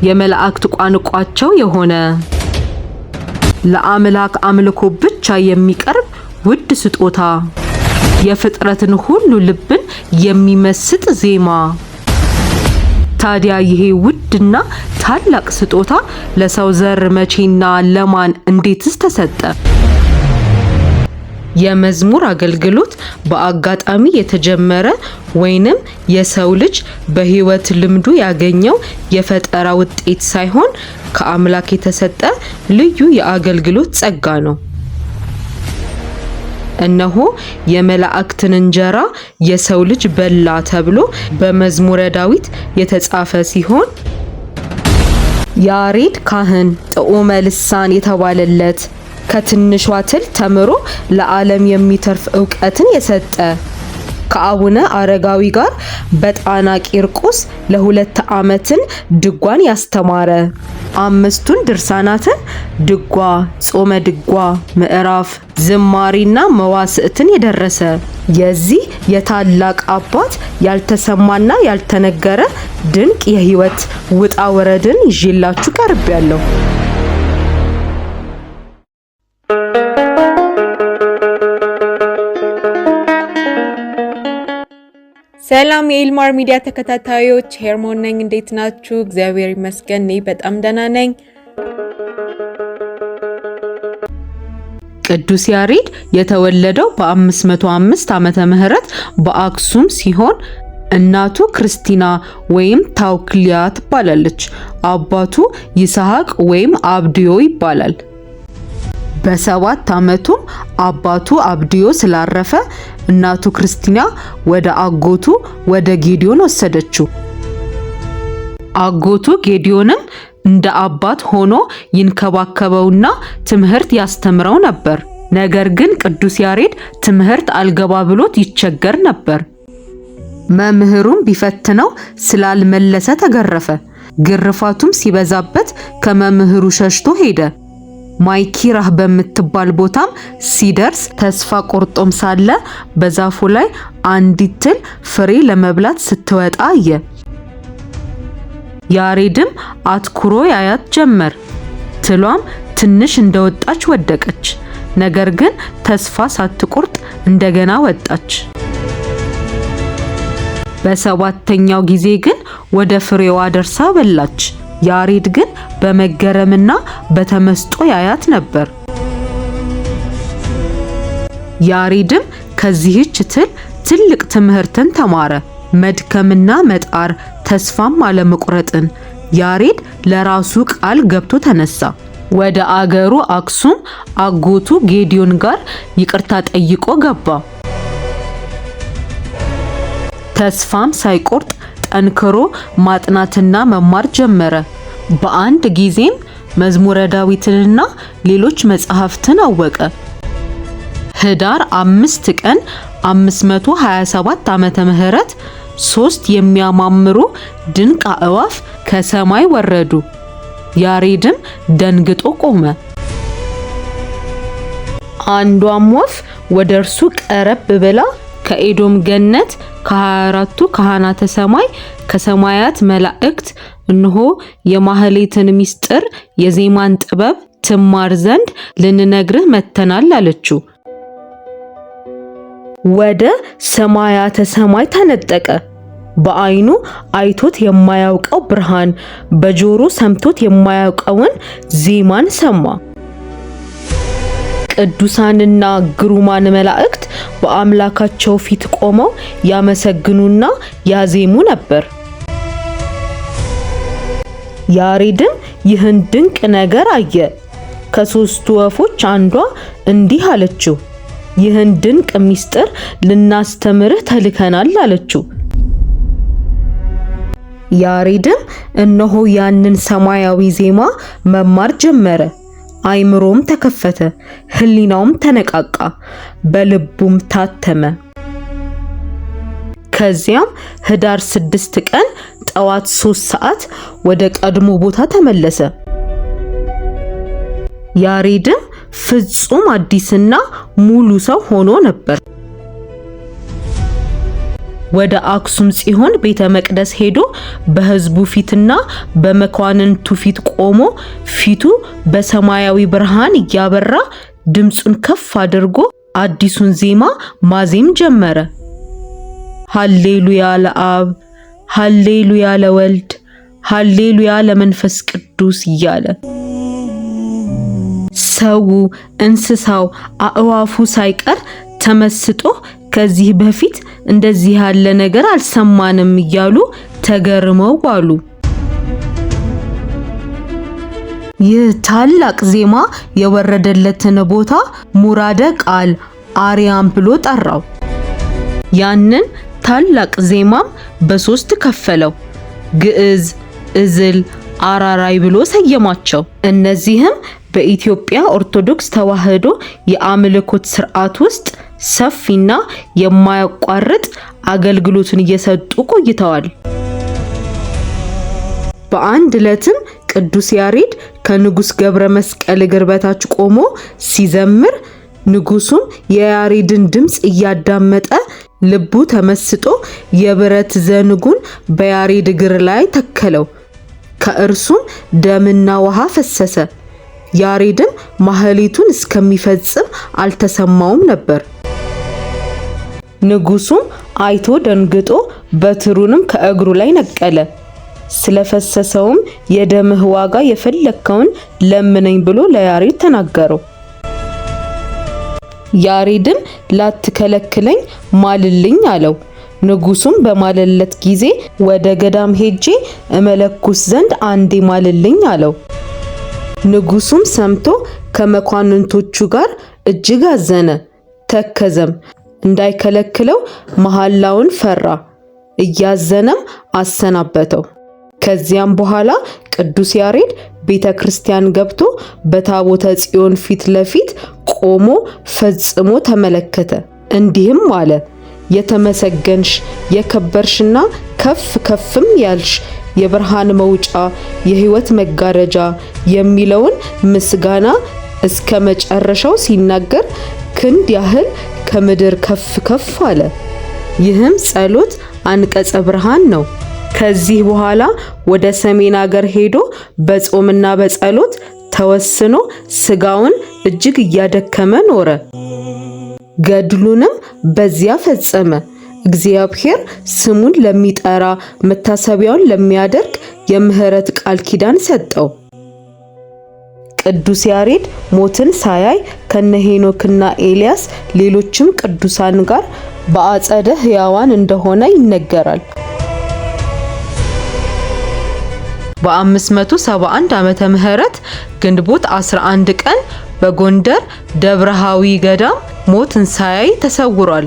የመላእክት ቋንቋቸው የሆነ፣ ለአምላክ አምልኮ ብቻ የሚቀርብ ውድ ስጦታ፣ የፍጥረትን ሁሉ ልብን የሚመስጥ ዜማ። ታዲያ ይሄ ውድና ታላቅ ስጦታ ለሰው ዘር መቼና ለማን እንዴትስ ተሰጠ? የመዝሙር አገልግሎት በአጋጣሚ የተጀመረ ወይንም የሰው ልጅ በሕይወት ልምዱ ያገኘው የፈጠራ ውጤት ሳይሆን ከአምላክ የተሰጠ ልዩ የአገልግሎት ጸጋ ነው። እነሆ የመላእክትን እንጀራ የሰው ልጅ በላ ተብሎ በመዝሙረ ዳዊት የተጻፈ ሲሆን፣ ያሬድ ካህን ጥዑመ ልሳን የተባለለት፣ ከትንሿ ትል ተምሮ ለዓለም የሚተርፍ ዕውቀትን የሰጠ፣ ከአቡነ አረጋዊ ጋር በጣና ቂርቆስ ለ2 ዓመትን ድጓን ያስተማረ፣ አምስቱን ድርሳናትን ድጓ፣ ጾመ ድጓ፣ ምዕራፍ፣ ዝማሬና መዋስዕትን የደረሰ የዚህ የታላቅ አባት ያልተሰማና ያልተነገረ ድንቅ የህይወት ውጣ ውረድን ይዤላችሁ ቀርቤያለሁ። ሰላም የኢልማር ሚዲያ ተከታታዮች፣ ሄርሞን ነኝ። እንዴት ናችሁ? እግዚአብሔር ይመስገን እኔ በጣም ደህና ነኝ። ቅዱስ ያሬድ የተወለደው በ505 ዓመተ ምህረት በአክሱም ሲሆን እናቱ ክርስቲና ወይም ታውክሊያ ትባላለች። አባቱ ይስሐቅ ወይም አብድዮ ይባላል። በ7 ዓመቱም አባቱ አብድዮ ስላረፈ እናቱ ክርስቲና ወደ አጎቱ ወደ ጌዲዮን ወሰደችው። አጎቱ ጌዲዮንም እንደ አባት ሆኖ ይንከባከበውና ትምህርት ያስተምረው ነበር። ነገር ግን ቅዱስ ያሬድ ትምህርት አልገባ ብሎት ይቸገር ነበር። መምህሩም ቢፈትነው ስላልመለሰ ተገረፈ። ግርፋቱም ሲበዛበት ከመምህሩ ሸሽቶ ሄደ። ማይኪራህ በምትባል ቦታም ሲደርስ ተስፋ ቆርጦም ሳለ በዛፉ ላይ አንዲት ትል ፍሬ ለመብላት ስትወጣ አየ። ያሬድም አትኩሮ ያያት ጀመር። ትሏም ትንሽ እንደወጣች ወደቀች። ነገር ግን ተስፋ ሳትቆርጥ እንደገና ወጣች። በሰባተኛው ጊዜ ግን ወደ ፍሬዋ ደርሳ በላች። ያሬድ ግን በመገረምና በተመስጦ ያያት ነበር። ያሬድም ከዚህች ትል ትልቅ ትምህርትን ተማረ። መድከምና መጣር፣ ተስፋም አለመቁረጥን። ያሬድ ለራሱ ቃል ገብቶ ተነሳ። ወደ አገሩ አክሱም አጎቱ ጌዲዮን ጋር ይቅርታ ጠይቆ ገባ። ተስፋም ሳይቆርጥ ጠንክሮ ማጥናትና መማር ጀመረ። በአንድ ጊዜም መዝሙረ ዳዊትንና ሌሎች መጽሐፍትን አወቀ። ህዳር 5 ቀን 527 ዓመተ ምህረት ሶስት የሚያማምሩ ድንቅ አእዋፍ ከሰማይ ወረዱ። ያሬድም ደንግጦ ቆመ። አንዷም ወፍ ወደ እርሱ ቀረብ ብላ ከኤዶም ገነት ከ24ቱ ካህናተ ሰማይ ከሰማያት መላእክት እነሆ የማህሌትን ምስጢር የዜማን ጥበብ ትማር ዘንድ ልንነግርህ መጥተናል አለችው። ወደ ሰማያተ ሰማይ ተነጠቀ። በአይኑ አይቶት የማያውቀው ብርሃን፣ በጆሮ ሰምቶት የማያውቀውን ዜማን ሰማ። ቅዱሳንና ግሩማን መላእክት በአምላካቸው ፊት ቆመው ያመሰግኑና ያዜሙ ነበር። ያሬድም ይህን ድንቅ ነገር አየ። ከሶስቱ ወፎች አንዷ እንዲህ አለችው፣ ይህን ድንቅ ምስጢር ልናስተምርህ ተልከናል አለችው። ያሬድም እነሆ ያንን ሰማያዊ ዜማ መማር ጀመረ። አይምሮም ተከፈተ፣ ህሊናውም ተነቃቃ፣ በልቡም ታተመ። ከዚያም ህዳር 6 ቀን ጠዋት 3 ሰዓት ወደ ቀድሞ ቦታ ተመለሰ። ያሬድም ፍጹም አዲስና ሙሉ ሰው ሆኖ ነበር። ወደ አክሱም ጽዮን ቤተ መቅደስ ሄዶ በሕዝቡ ፊትና በመኳንንቱ ፊት ቆሞ ፊቱ በሰማያዊ ብርሃን እያበራ ድምፁን ከፍ አድርጎ አዲሱን ዜማ ማዜም ጀመረ። ሃሌሉያ ለአብ፣ ሃሌሉያ ለወልድ፣ ሃሌሉያ ለመንፈስ ቅዱስ እያለ ሰው፣ እንስሳው፣ አእዋፉ ሳይቀር ተመስጦ ከዚህ በፊት እንደዚህ ያለ ነገር አልሰማንም እያሉ ተገርመው አሉ። ይህ ታላቅ ዜማ የወረደለትን ቦታ ሙራደ ቃል አርያም ብሎ ጠራው። ያንን ታላቅ ዜማም በሶስት ከፈለው። ግዕዝ፣ እዝል፣ አራራይ ብሎ ሰየማቸው። እነዚህም በኢትዮጵያ ኦርቶዶክስ ተዋሕዶ የአምልኮት ስርዓት ውስጥ ሰፊና የማያቋርጥ አገልግሎትን እየሰጡ ቆይተዋል። በአንድ ዕለትም ቅዱስ ያሬድ ከንጉስ ገብረ መስቀል እግር በታች ቆሞ ሲዘምር ንጉሱም የያሬድን ድምፅ እያዳመጠ ልቡ ተመስጦ የብረት ዘንጉን በያሬድ እግር ላይ ተከለው። ከእርሱም ደምና ውሃ ፈሰሰ። ያሬድም ማህሌቱን እስከሚፈጽም አልተሰማውም ነበር። ንጉሱም አይቶ ደንግጦ በትሩንም ከእግሩ ላይ ነቀለ። ስለፈሰሰውም የደምህ ዋጋ የፈለግከውን ለምነኝ ብሎ ለያሬድ ተናገረው። ያሬድም ላትከለክለኝ ማልልኝ አለው። ንጉሱም በማለለት ጊዜ ወደ ገዳም ሄጄ እመለኩስ ዘንድ አንዴ ማልልኝ አለው። ንጉሱም ሰምቶ ከመኳንንቶቹ ጋር እጅግ አዘነ፣ ተከዘም። እንዳይከለክለው መሐላውን ፈራ። እያዘነም አሰናበተው። ከዚያም በኋላ ቅዱስ ያሬድ ቤተ ክርስቲያን ገብቶ በታቦተ ጽዮን ፊት ለፊት ቆሞ ፈጽሞ ተመለከተ። እንዲህም አለ፦ የተመሰገንሽ የከበርሽና ከፍ ከፍም ያልሽ የብርሃን መውጫ የሕይወት መጋረጃ የሚለውን ምስጋና እስከ መጨረሻው ሲናገር ክንድ ያህል ከምድር ከፍ ከፍ አለ። ይህም ጸሎት አንቀጸ ብርሃን ነው። ከዚህ በኋላ ወደ ሰሜን አገር ሄዶ በጾምና በጸሎት ተወስኖ ስጋውን እጅግ እያደከመ ኖረ። ገድሉንም በዚያ ፈጸመ። እግዚአብሔር ስሙን ለሚጠራ መታሰቢያውን ለሚያደርግ የምህረት ቃል ኪዳን ሰጠው። ቅዱስ ያሬድ ሞትን ሳያይ ከነ ሄኖክና ኤልያስ ሌሎችም ቅዱሳን ጋር በአጸደ ሕያዋን እንደሆነ ይነገራል። በ571 ዓመተ ምህረት ግንቦት 11 ቀን በጎንደር ደብረሃዊ ገዳም ሞትን ሳያይ ተሰውሯል።